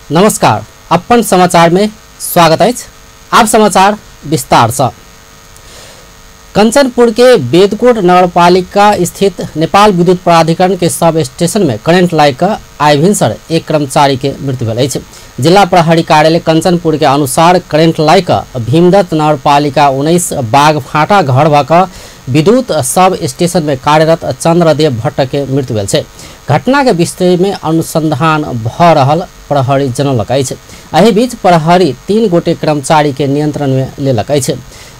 नमस्कार, अपन समाचार में स्वागत है। आप समाचार विस्तार से। कंचनपुर के बेदकोट नगरपालिका स्थित नेपाल विद्युत प्राधिकरण के सब स्टेशन में करंट लागि कऽ आइ भिनसर एक कर्मचारी के मृत्यु भेल अछि। जिला प्रहरी कार्यालय कंचनपुर के अनुसार करंट लागि कऽ भीमदत्त नगरपालिका 19 बाघफाटा घर भऽ कऽ विद्युत सब स्टेशन में कार्यरत चंद्रदेव भट्ट के मृत्यु भेल छै। घटना के विषय में अनुसंधान भऽ रहल प्रहरी जनौलक अछि। एहि बीच प्रहरी 3 गोटे कर्मचारी के नियंत्रण में लेलक अछि।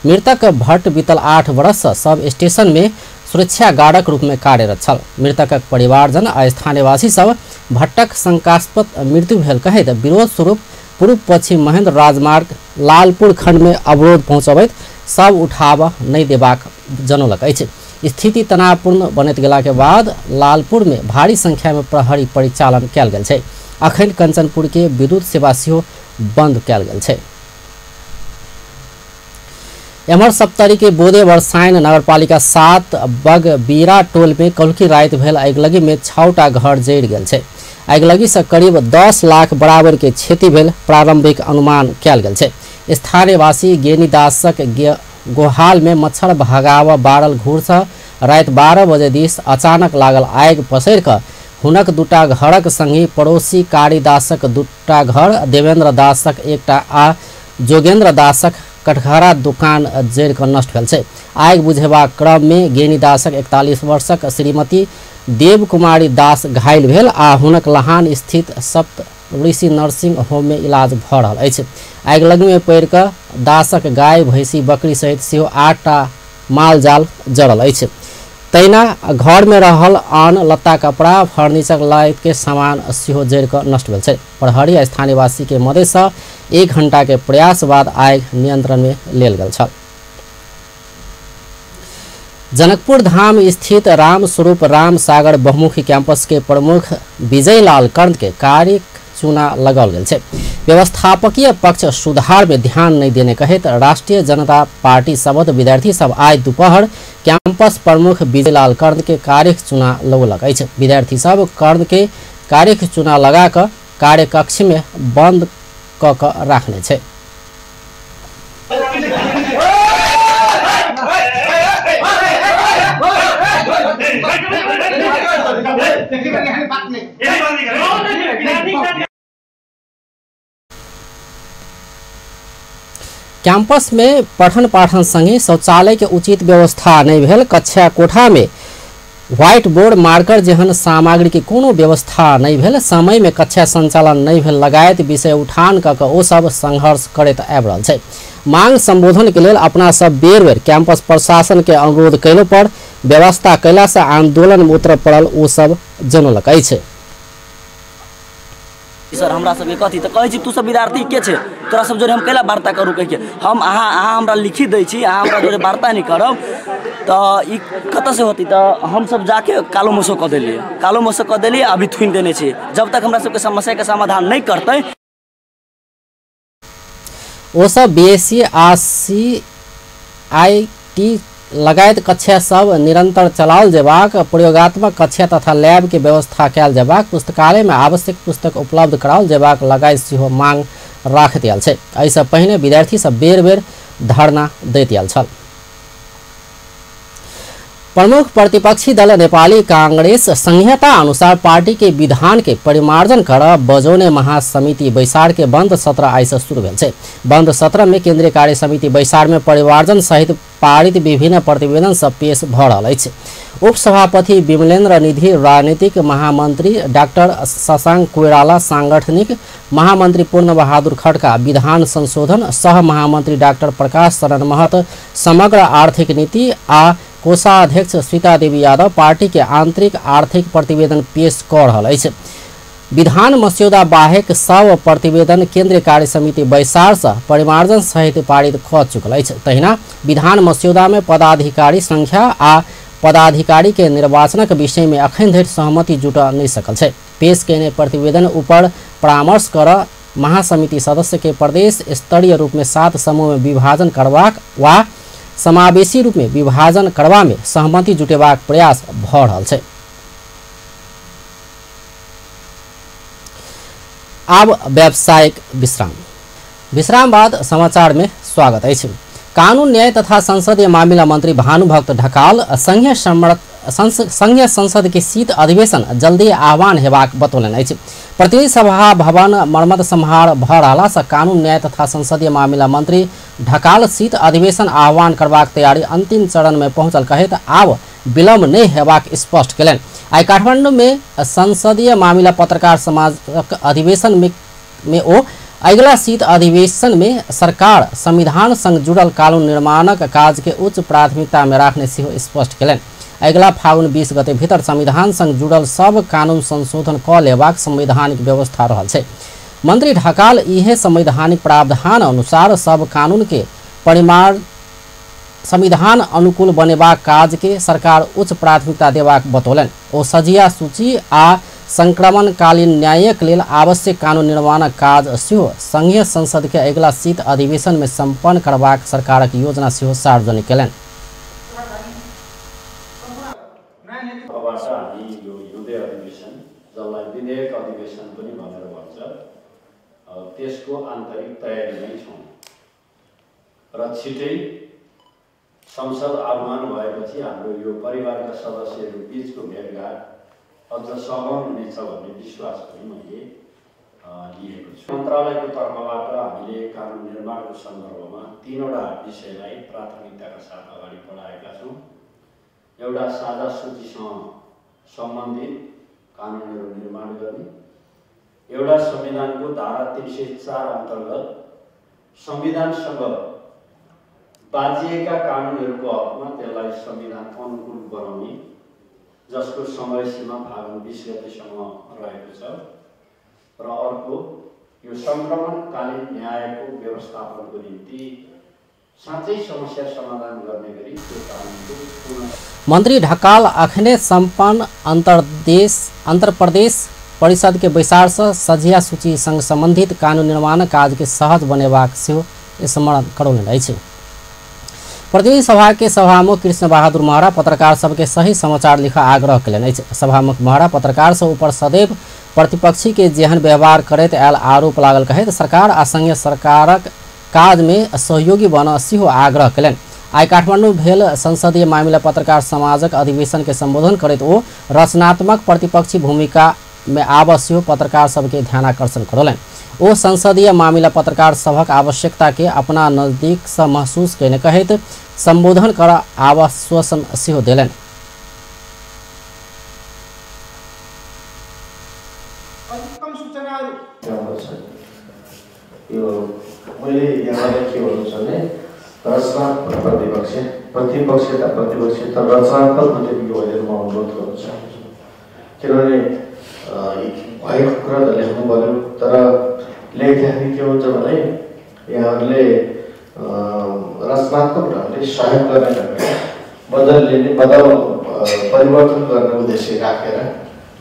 मृतक भट्ट बीतल 8 वर्ष सँ सब स्टेशन में सुरक्षा गार्डक रूप में कार्यरत छल। मृतकक परिवारजन आ स्थानीयवासी सब भट्टक शंकास्पद मृत्यु भेल कहैत विरोध स्वरूप पूर्व पश्चिम महेंद्र राजमार्ग लालपुर खंड में अवरोध पहुंचबैत सब उठाव नहि देबाक जनौलक अछि। स्थिति तनावपूर्ण बनैत गेला के बाद लालपुर में भारी संख्या में प्रहरी परिचालन कयल गेल छै। अखन कंचनपुर के विद्युत सेवा सेहो बंद कयल गेल छै। एम्हर सप्तरी के बोदे वर्षाइन नगरपालिका 7 बगबीरा टोल में कलुकी राति भेल अगिलगी में 6टा घर जरि गेल छै। अगिलगी से करीब 10 लाख बराबर के क्षति भेल प्रारंभिक अनुमान कयल गेल छै। स्थानीयवासी गेनी दासक गोहाल में मच्छर भगाव बारल घूर से राति 12 बजे दिस अचानक लागल आगि पसरि कऽ हुनक 2टा घरक संगी पड़ोसी कारी दासक 2टा घर, देवेंद्र दासक 1टा आ जोगेंद्र दासक कटघरा दुकान जरि कऽ नष्ट भेल छै। आगि बुझेबाक क्रम में गेनी दासक 41 वर्षक श्रीमती देव कुमारी दास घायल भेल आ हुनक लहान स्थित सप्त ऋषि नर्सिंग होम में इलाज भऽ रहल अछि। आगिलगी में पड़ि कऽ दासक गाय, भैंसी, बकरी सहित सेहो 8टा मालजाल जरल अछि। तहिना घर में रहल अन्न, लत्ता, कपड़ा, फर्नीचर लगायत के सामान सेहो जरि कऽ नष्ट भेल छै। प्रहरी आ स्थानीयवासी के मदद से 1 घंटा के प्रयास बाद आगि नियंत्रण में लेल गेल छल। जनकपुर धाम स्थित राम स्वरूप राम सागर बहुमुखी कैंपस के प्रमुख विजय लाल कर्ण के कार्य चुना लगाओल गेल छै। व्यवस्थापकीय पक्ष सुधार में ध्यान नहीं देने कहैत राष्ट्रीय जनता पार्टी सबद विद्यार्थी सब आज दोपहर कैंपस प्रमुख विजयलाल कर्ण के कार्य चुना लगौलक अछि। विद्यार्थी सब कर्ण के कार्य चुना लगा कऽ कार्यकक्ष में बंद कऽ कऽ राखने छै। कैंपस में पठन पाठन संगे शौचालय के उचित व्यवस्था नहीं भेल, कक्षा कोठा में व्हाइट बोर्ड, मार्कर जेहन सामग्री के कोनो व्यवस्था नहीं भेल, समय में कक्षा संचालन नहीं भेल लगायत विषय उठान कऽ कऽ ओ सब संघर्ष करैत आबि रहल छै। मांग संबोधन के लेल अपना सब बेर बेर कैंपस प्रशासन के अनुरोध कयलो पर व्यवस्था कयला से आंदोलन में उतर पड़ल ओ सब जनौलक अछि। सर हमरा सबके कथी तऽ कहै छी तू सब विद्यार्थी के छै, तोरा सब जोरे हम कैला वार्ता करू कहिके, हम अहाँ हमरा लिखी दै छी, अहाँ हमरा जोरे वार्ता नहि करब तऽ ई कतऽसँ होतै। तऽ हमसब जाके कालो मसो कऽ देलियै, कालो मसो कऽ देलियै, अभी थुनि देने छी। जब तक हमरा सबके समस्याके समाधान नहि करतै। ओ सब बीएससी आ सीआईटी लगायत कक्षा सब निरंतर चलाओल जेबाक, प्रयोगात्मक कक्षा तथा लैब के व्यवस्था कयल जेबाक, पुस्तकालय में आवश्यक पुस्तक उपलब्ध कराओल जेबाक लगायत सेहो मांग राखैत आयल छै। एहिसँ पहिने विद्यार्थी सब बेर बेर धरना दैत आयल छल। प्रमुख प्रतिपक्षी दल नेपाली कांग्रेस संहिता अनुसार पार्टी के विधान के परिमार्जन कर बजौने महासमिति बैसार के बंद सत्र आइ से शुरू भेल छै। बंद सत्र में केंद्रीय कार्य समिति बैसार में परिमार्जन सहित पारित विभिन्न प्रतिवेदन सब पेश भऽ रहल अछि। उपसभापति विमलेन्द्र निधि, राजनीतिक महामंत्री डॉक्टर शशांक कोइराला, सांगठनिक महामंत्री पूर्ण बहादुर खड़का, विधान संशोधन सह महामंत्री डॉक्टर प्रकाश शरण महत, समग्र आर्थिक नीति आ कोषाध्यक्ष सीता देवी यादव पार्टी के आंतरिक आर्थिक प्रतिवेदन पेश कऽ रहल अछि। विधान मस्यौदा बाहेक सब प्रतिवेदन केंद्रीय कार्य समिति बैसार से परिमार्जन सहित पारित कऽ चुकल अछि। तहिना विधान मस्यौदा में पदाधिकारी संख्या आ पदाधिकारी के निर्वाचनक विषय में अखन धरि सहमति जुटा नहीं सकल छै। पेश केने प्रतिवेदन ऊपर परामर्श कर महासमिति सदस्य के प्रदेश स्तरीय रूप में 7 समूह में विभाजन करबाक वा समावेशी रूप में विभाजन करबा में सहमति जुटेबाक प्रयास भऽ रहल छै। आब व्यावसायिक विश्राम। विश्राम बाद समाचार में स्वागत अछि। कानून न्याय तथा संसदीय मामिला मंत्री भानुभक्त ढकाल संघीय संसद के शीत अधिवेशन जल्दी आह्वान हेबाक बतौलनि अछि। प्रतिनिधि सभा भवन मरम्मत सम्हार भ रहला सँ कानून न्याय तथा संसदीय मामिला मंत्री ढकाल शीत अधिवेशन आह्वान करबाक तैयारी अंतिम चरण में पहुंचल कहैत आब विलम्ब नहि हेबाक स्पष्ट केलनि। आइ काठमांडू में संसदीय मामिला पत्रकार समाजक अधिवेशन में ओ अगिला शीत अधिवेशन में सरकार संविधान संग जुड़ल कानून निर्माणक काज के उच्च प्राथमिकता में राखने सेहो स्पष्ट केलनि। अगिला फागुन 20 गते भीतर संविधान संग जुड़ल सब कानून संशोधन क लेबाक संवैधानिक व्यवस्था रहल छै। मंत्री ढकाल इहे संवैधानिक प्रावधान अनुसार सब कानून के संविधान अनुकूल बनेबाक काज के सरकार उच्च प्राथमिकता देबाक बतौलनि। ओ सजिया सूची आ संक्रमणकालीन न्यायक लेल आवश्यक कानून निर्माणक काज सेहो संघीय संसद के अगिला शीत अधिवेशन में संपन्न करबाक सरकारक योजना सेहो सार्वजनिक केलनि। विधेयक अधिवेशन पनि भनेर भन्छ, त्यसको आन्तरिक तयारीमै छौँ र छिटै संसद आह्वान भएपछि हाम्रो यो परिवारका सदस्यहरू बीचको भेटघाट अझ सघन हुनेछ भन्ने विश्वास पनि मैले लिएको छु। मन्त्रालयको तर्फबाट हामीले कानुन निर्माणको सन्दर्भमा 3वटा विषयलाई प्राथमिकताका साथ अगाडि बढाएका छौँ। एउटा साझा सूचीसँग सम्बन्धित कानुनहरू निर्माण गर्ने, एउटा संविधानको धारा 304 अन्तर्गत संविधानसँग बाजिएका कानुनहरूको हकमा त्यसलाई संविधान अनुकूल बनाउने, जसको समय सीमा फागुन 20 गतेसम्म रहेको छ, र अर्को यो सङ्क्रमणकालीन न्यायको व्यवस्थापनको निम्ति साँच्चै समस्या समाधान गर्ने गरी त्यो कानुनको पूर्ण। मंत्री ढकाल अखने सम्पन्न अंतरप्रदेश परिषद के बैसार से सझिया सूची संग संबंधित कानून निर्माण काज के सहज बनेबाक सेहो स्मरण करौलनि अछि। प्रतिनिधि सभा के सभामुख कृष्ण बहादुर महरा पत्रकार सबके सही समाचार लिख आग्रह केलनि अछि। सभामुख महरा पत्रकार से ऊपर सदैव प्रतिपक्षी के जेहन व्यवहार करैत आयल आरोप लागल कहैत सरकार आ संघीय सरकारक काज में सहयोगी बन सेहो आग्रह केलनि। आइ काठमांडू भेल संसदीय मामिला पत्रकार समाजक अधिवेशन के संबोधन करैत ओ रचनात्मक प्रतिपक्षी भूमिका में आब सेहो पत्रकार सबके ध्यानाकर्षण करौलनि। ओ संसदीय मामिला पत्रकार सभक आवश्यकता के अपना नजदीक से महसूस कयने कहैत संबोधन कर आश्वासन सेहो देलनि। यो मैले यहाँलाई के भन्नु छ भने रचनात्मक प्रतिपक्ष प्रतिपक्षता प्रतिपक्ष त रचनात्मक प्रतिपक्ष म अनुरोध गर्न चाहन्छु, किनभने भएको कुरा त लेख्नु पर्यो, तर लेख्दाखेरि के हुन्छ भने यहाँहरूले रचनात्मक ढङ्गले सहयोग गर्ने ढङ्गले बदलिने बदल परिवर्तन गर्ने उद्देश्य राखेर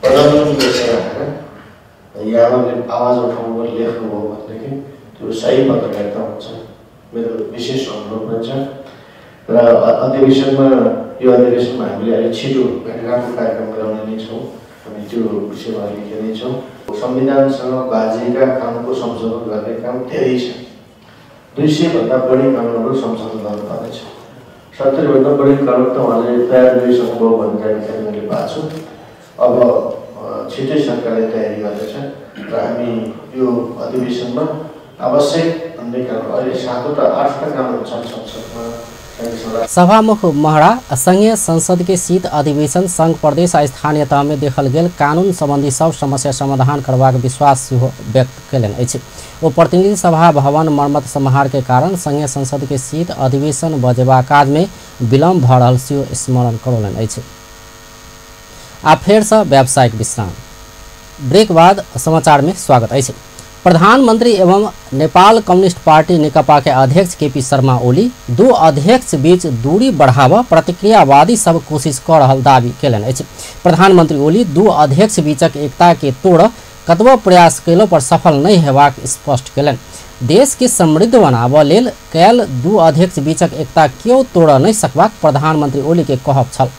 बदल्ने उद्देश्य राखेर यहाँहरूले आवाज उठाउनु लेख्नुभयो भनेदेखि त्यो सही पत्रकारिता हुन्छ। मेरो विशेष अनुरोध पनि छ र अधिवेशनमा यो अधिवेशनमा हामीले अलिक छिटो भेटघाटको कार्यक्रम मिलाउने नै छौँ, हामी त्यो विषयमा लेखे नै छौँ। संविधानसँग बाजिएका कानुनको संशोधन गर्ने काम धेरै छ, 200 भन्दा बढी कानुनहरू संशोधन गर्नुपर्ने छ, 70 भन्दा बढी कानुन त उहाँले तयार गरिसक्नुभयो भन्ने जानकारी मैले पाएको छु। अब छिटै सरकारले तयारी गर्दैछ र हामी यो अधिवेशनमा आवश्यक अन्य कानुन अहिले 7वटा 8वटा कानुन छन् संसदमा। सभामुख महरा संघीय संसद के शीत अधिवेशन संघ प्रदेश आ स्थानीय तह में देखल गेल कानून संबंधी सब समस्या समाधान करबाक विश्वास सेहो व्यक्त केलनि अछि। ओ प्रतिनिधि सभा भवन मरम्मत समाहार के कारण संघीय संसद के शीत अधिवेशन बजेबाक काज में विलम्ब भ रहल सेहो स्मरण करौलनि अछि। आ फेरसँ व्यावसायिक विश्राम ब्रेक बाद समाचार में स्वागत अछि। प्रधानमंत्री एवं नेपाल कम्युनिस्ट पार्टी नेकपा के अध्यक्ष केपी शर्मा ओली दू अध्यक्ष बीच दूरी बढ़ावा प्रतिक्रियावादी सब कोशिश क रहल दावी केलनि अछि। प्रधानमंत्री ओली दू अध्यक्ष बीचक एकता के तोड़ कतबो प्रयास कयलो पर सफल नहि हेबाक स्पष्ट केलनि। देश के समृद्ध बनाबऽ लेल कयल दू अध्यक्ष बीचक एकता केओ तोड़ नहि सकबाक प्रधानमंत्री ओली के कहब छल।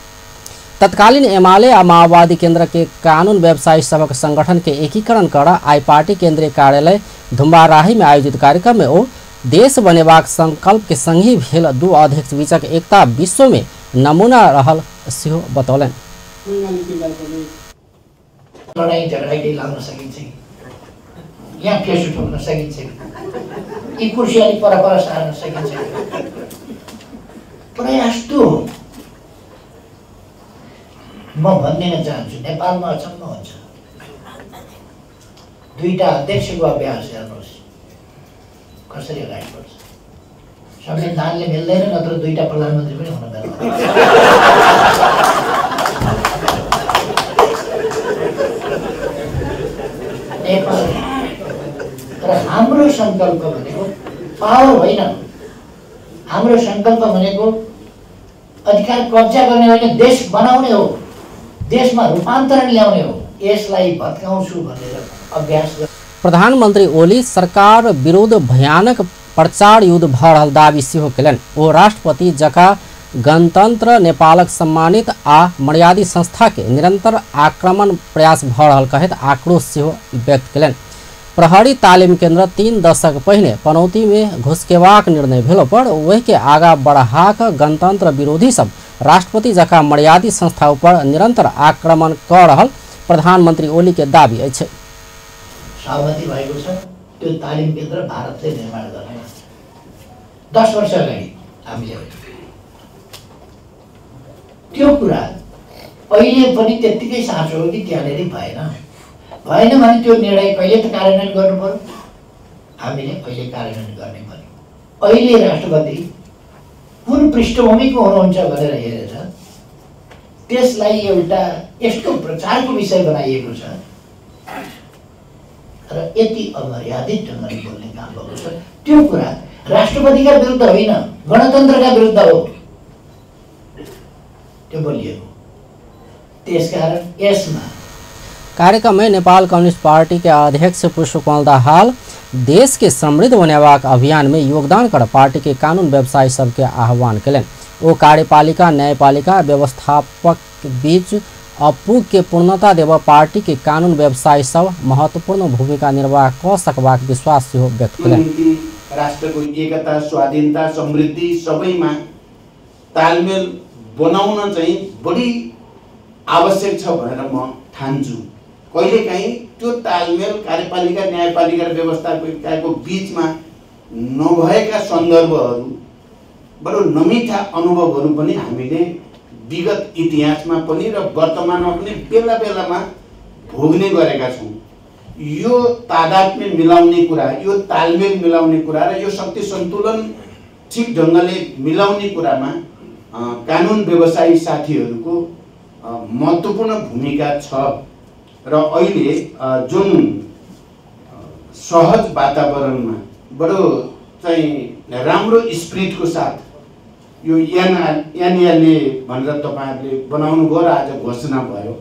तत्कालीन एमाले आ माओवादी केंद्र के कानून व्यवसायी सभक संगठन के एकीकरण कर आई पार्टी केंद्रीय कार्यालय धुम्बाराही में आयोजित कार्यक्रम में ओ देश बनेबाक संकल्प के संगी भेल दू अध्यक्ष बीचक एकता विश्व में नमूना रहल सेहो बतौलनि। लडाई झगडा केही लाग्न सकिन्छ कि यहाँ केस ठोक्न सकिन्छ कि यी कुर्सी अलिक पर पर सार्न सकिन्छ? प्रयास त्यो हो। म भनिदिन चाहन्छु, नेपालमा अचम्म हुन्छ। दुईटा अध्यक्षको अभ्यास हेर्नुहोस् कसरी अगाडि बढ्छ। संविधानले मिल्दैन, नत्र दुईटा प्रधानमन्त्री पनि हुन पर्दैन। नेपाल तर हाम्रो सङ्कल्प भनेको पावर होइन, हाम्रो सङ्कल्प भनेको अधिकार कब्जा गर्ने होइन, देश बनाउने हो, देशमा रूपान्तरण ल्याउने हो। यसलाई भत्काउँछु भनेर अभ्यास। प्रधानमन्त्री ओली सरकार विरुद्ध भयानक प्रचार युद्ध भ रहल दावी सेहो केलनि। ओ राष्ट्रपति जका गणतंत्र नेपालक सम्मानित आ मर्यादित संस्था के निरंतर आक्रमण प्रयास भ रहल कहैत आक्रोश सेहो व्यक्त केलनि। प्रहरी तालिम केंद्र 3 दशक पहिने पनौती में घुसकेबाक निर्णय भेलो पर वही के आगा बढ़ाक गणतंत्र विरोधी सब राष्ट्रपति जका मर्यादित संस्था ऊपर निरंतर आक्रमण क रहल प्रधानमंत्री ओली के दावी अछि। सहमति भएको छ त्यो तालिम केन्द्र भारतले निर्माण गर्ने 10 वर्ष अगाडि हामीले त्यो कुरा अहिले पनि त्यतिकै साँचो हो कि त्यहाँनेरि भएन भएन भने त्यो निर्णय कहिले त कार्यान्वयन गर्नु पर्यो, हामीले अहिले कार्यान्वयन गर्ने पर्यो। अहिले राष्ट्रपति कुन पृष्ठभूमिको हुनुहुन्छ भनेर हेरेर त्यसलाई एउटा यस्तो प्रचारको विषय बनाइएको छ र यति अमर्यादित ढङ्गले बोल्ने काम भएको छ। त्यो कुरा राष्ट्रपतिका विरुद्ध होइन, गणतन्त्रका विरुद्ध हो त्यो बोलिएको। त्यसकारण यसमा कार्यक्रम में नेपाल कम्युनिस्ट पार्टी के अध्यक्ष पुष्पकमल दाहाल देश के समृद्ध बनेबाक अभियान में योगदान कर पार्टी के कानून व्यवसायी सबके आह्वान केलनि। ओ कार्यपालिका न्यायपालिका व्यवस्थापक बीच अपुग के पूर्णता देव पार्टी के कानून व्यवसायी सब महत्वपूर्ण भूमिका निर्वाह क सकबाक विश्वास सेहो व्यक्त केलनि। राष्ट्रको एकता, स्वाधीनता, समृद्धि सबैमा तालमेल बनाउन चाहिँ बढी आवश्यक छ भनेर म ठान्छु। कहिलेकाहीँ त्यो तालमेल कार्यपालिका, न्यायपालिका र व्यवस्थापिकाको बीचमा नभएका सन्दर्भहरू, बडो नमिठा अनुभवहरू पनि हामीले विगत इतिहासमा पनि र वर्तमानमा पनि बेला बेलामा भोग्ने गरेका छौँ। यो तादात्म्य मिलाउने कुरा, यो तालमेल मिलाउने कुरा र यो शक्ति सन्तुलन ठिक ढङ्गले मिलाउने कुरामा कानुन व्यवसायी साथीहरूको महत्त्वपूर्ण भूमिका छ र अहिले जुन सहज वातावरणमा बडो चाहिँ राम्रो स्पिरिटको साथ यो एनएलए भनेर तपाईहरुले बनाउनु भयो र आज घोषणा भयो।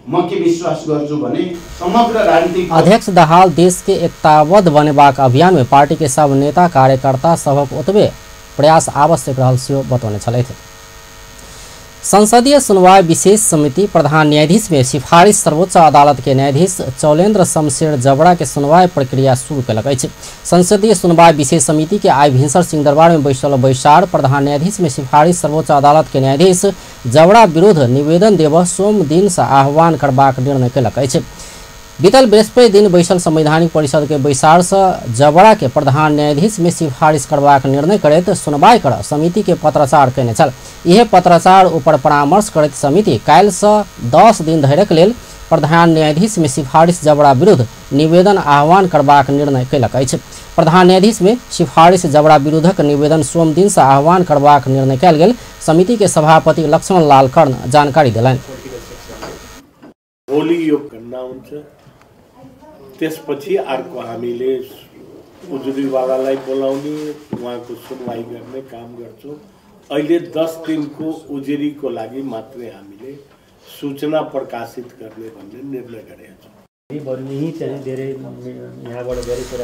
म के विश्वास गर्छु भने समग्र राजनीतिक अध्यक्ष दाहाल देश के एकताबद्ध बनेबाक अभियान में पार्टी के सब नेता कार्यकर्ता सबक ओतबे प्रयास आवश्यक रहल सेहो बतौने छलथि। संसदीय सुनवाई विशेष समिति प्रधान न्यायाधीश में सिफारिश सर्वोच्च अदालत के न्यायाधीश चौलेन्द्र शमशेर जबड़ा के सुनवाई प्रक्रिया शुरू केलक अछि। संसदीय सुनवाई विशेष समिति के आइ भिनसर सिंहदरबार में बैसल बैसार प्रधान न्यायाधीश में सिफारिश सर्वोच्च अदालत के न्यायाधीश जबड़ा विरुद्ध निवेदन देव सोम दिन से आह्वान करबाक निर्णय केलक अछि। बीतल बृहस्पति दिन बैसल संवैधानिक परिषद के बैसार से जबड़ा के प्रधान न्यायाधीश में सिफारिश करबाक निर्णय करैत सुनवाई कर समिति के पत्राचार कयने छल। यह पत्राचार ऊपर परामर्श करैत समिति काल्हि से 10 दिन धरिक लेल प्रधान न्यायाधीश में सिफारिश जबड़ा विरुद्ध निवेदन आह्वान करबाक निर्णय कयलक अछि। प्रधान न्यायाधीश में सिफारिश जबड़ा विरुद्धक निवेदन सोम दिन से आह्वान करबाक निर्णय कयल गेल समिति के सभापति लक्ष्मण लाल कर्ण जानकारी देलनि। भोलि यो गणना हुन्छ, त्यसपछि अर्को हामीले उजुरीवालालाई बोलाउने, उहाँको सुनवाई गर्ने काम गर्छौँ। अहिले 10 दिनको उजुरीको लागि मात्रै हामीले सूचना प्रकाशित गर्ने भन्ने निर्णय गरेका छौँ।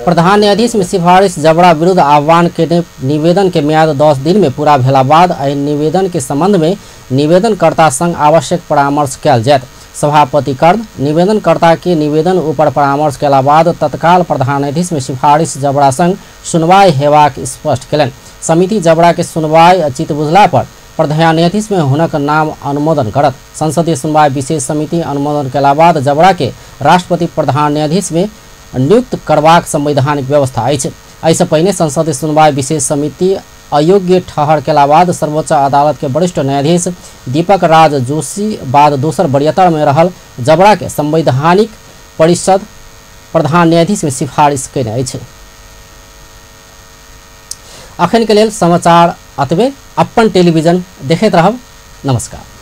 प्रधान न्यायाधीश में सिफारिश जबड़ा विरुद्ध आह्वान के निवेदन के म्याद 10 दिन में पूरा भेला बाद एहि निवेदन के संबंध में निवेदनकर्ता संग आवश्यक परामर्श कयल जायत। सभापति कर्ण निवेदनकर्ता के निवेदन ऊपर परामर्श कयला बाद तत्काल प्रधान न्यायाधीश में सिफारिश जबरा संग सुनवाई हेबाक स्पष्ट कयलनि। समिति जबरा के सुनवाई चित बुझला पर प्रधान न्यायाधीश में हुनक नाम अनुमोदन करत। संसदीय सुनवाई विशेष समिति अनुमोदन कयला बाद जबरा के राष्ट्रपति प्रधान न्यायाधीश में नियुक्त करबाक संवैधानिक व्यवस्था अछि। एहिसँ पहिने संसदीय सुनवाई विशेष समिति अयोग्य ठहर केला बाद सर्वोच्च अदालत के वरिष्ठ न्यायाधीश दीपक राज जोशी बाद दोसर वरीयता में रहल जबरा के संवैधानिक परिषद प्रधान न्यायाधीश में सिफारिश कयने अछि। अखन के लेल समाचार अतबे। अपन टेलीविजन देखैत रहब। नमस्कार।